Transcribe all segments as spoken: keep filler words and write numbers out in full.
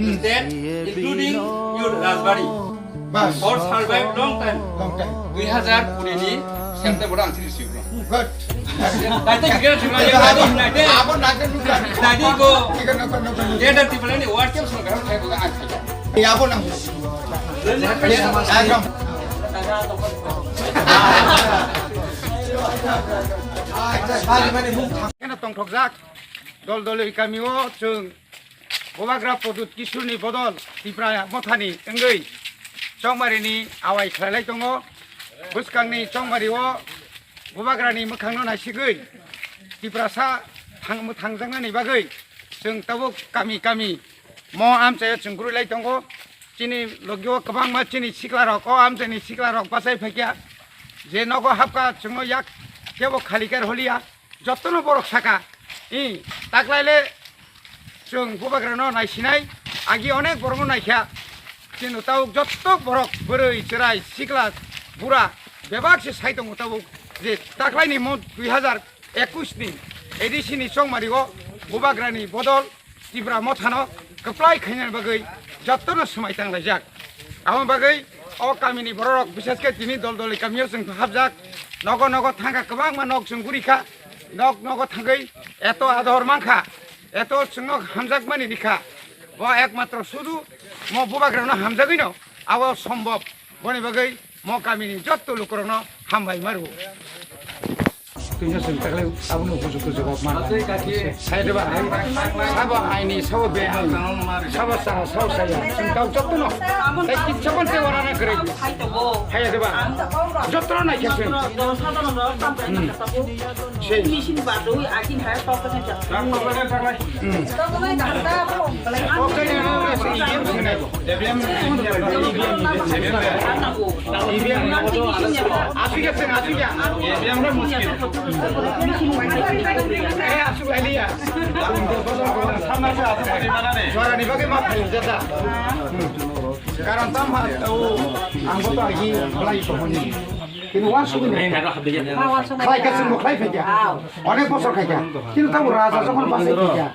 Hmm. State, including your Rajbari. Bas. For survive long time. Long time. Dui hazar kuri ni September ang siri sibro. Good. Tadi kira cuma Tadi dia tadi abo, nade. Abo nade nukar. Tadi ko Tiga nukar, nukar, nukar. Dia dari tipe ni work yang sudah kerja saya bukan angkat. Ya, abo nang. Ekdom. Kena tongthokjak. Dol dol ri kami o chwng Bubagra Pradyut Kishorni bodol Tipra Mothani wngwi Chongmarini awai khlailai tongo. Bwskangni Chongmari o Bubagrani mwkhangno naisigwi Tiprasa thang-, mwthangjaknani bagwi chwng tabuk kami kami mo amchaio chwng kwrwilai tongo. Chini logio kwbangma chini siklarok, o amchaini siklarok bachai phaikha. Je nogo hapkha chwngno yak kebo khali kar holiya. Jotono borok saka, i, taklaile chwng Bubagrano naisinai, agi onek borokno naikha. Chini tabuk jotto borok, bwrwi, chwrai, sikla, bura, bebak se sai tongo tabuk je taklaini mo dui hazar ekush ni A D C ni Chongmari o Bubagrani bodol Tipra Mothano kwplai khainani bagwi jotono swmai tanglaijak. Aboni bagwi O kamini bororok, bises khe tini dol dol kamio chwng hapjak, nogo nogo thangkha, kwbangma nok chwng gurikha, nok nogo thangwi eto ador mankha, eto chwngno hamjakmani rikha. Bo ekmatro sudu mo bubagrano hamjagwino abo sombhob. Boni bagwi mo kamini jotto lukurokno hambai maru. Tini chwng taklai abono buju buju kok ma. Sai de ba? Sabo aini, sabo be aini. Sabo sa, sabo saya. Chwng tau jotto no. Sai kitsa ban te ora na kare. Hai de ba? Jotto no nai khe chwng. Hmm. Sei. Hmm. Oke, no, no, no, sei, E V M, E V M, E V M, E V M. Asik ya, asik ya. Eh, asik ya, iya. Suarani bagi maaf ya, jada. Karon tam ha, oh, anggota lagi, belai sohoni. Kini wan sugini. Khlai ka chwngbo khlai phaikha. Onek bosor khaikha. Kintu tamo raja jokhon bachai phaikha.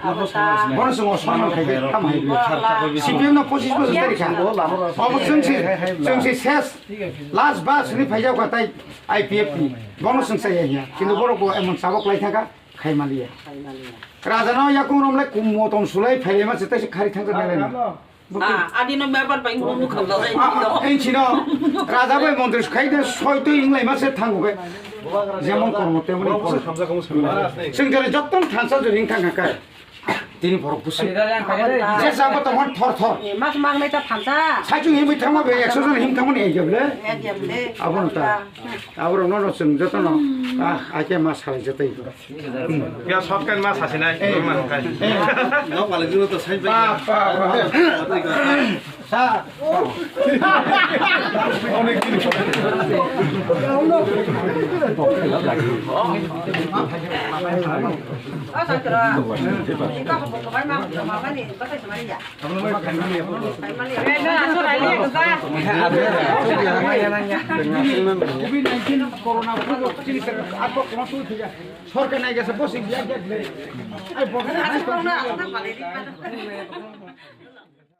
Bono chwng osman khaikha. Tamo hai. C P M no pochis bosor tari kha. Obo chwng si, chwng si ses. Last bus ni phaijak kha tai I P F ni. Bono chwng chaya hiya. Kintu borok bo emon sabok lai thangkha. Khai maliya. Raja no yakung romlai kum motom sulai phailai ma se tai se khari thangkha belai no. Ah, adi no member bai ngu ngu kham da zai. Ah, enchino raja bai montri khai de soi twi inglai ma se thango ke. Jemon kormo temoni kor. Sing jare jotton thansa jori thang kha. Tini borok busi. Je sabo to mon thor thor. Mas mang nai ta thansa. Saichung himwi thangma be ekso jon him thangmani ei gable. Ek gable. Abo no ta. Abo no no sing jotono. Ah, ake mas salai jotai. Ya, shotgun ma sasinai, eh, ma kai. Nok balik dulu tuh, saya ba, ba, ba. Sa. Onek din. Covid nineteen corona virus chini atok kono tu thija. Sorkar nai gasa bosi biya gya le. Ai bosi.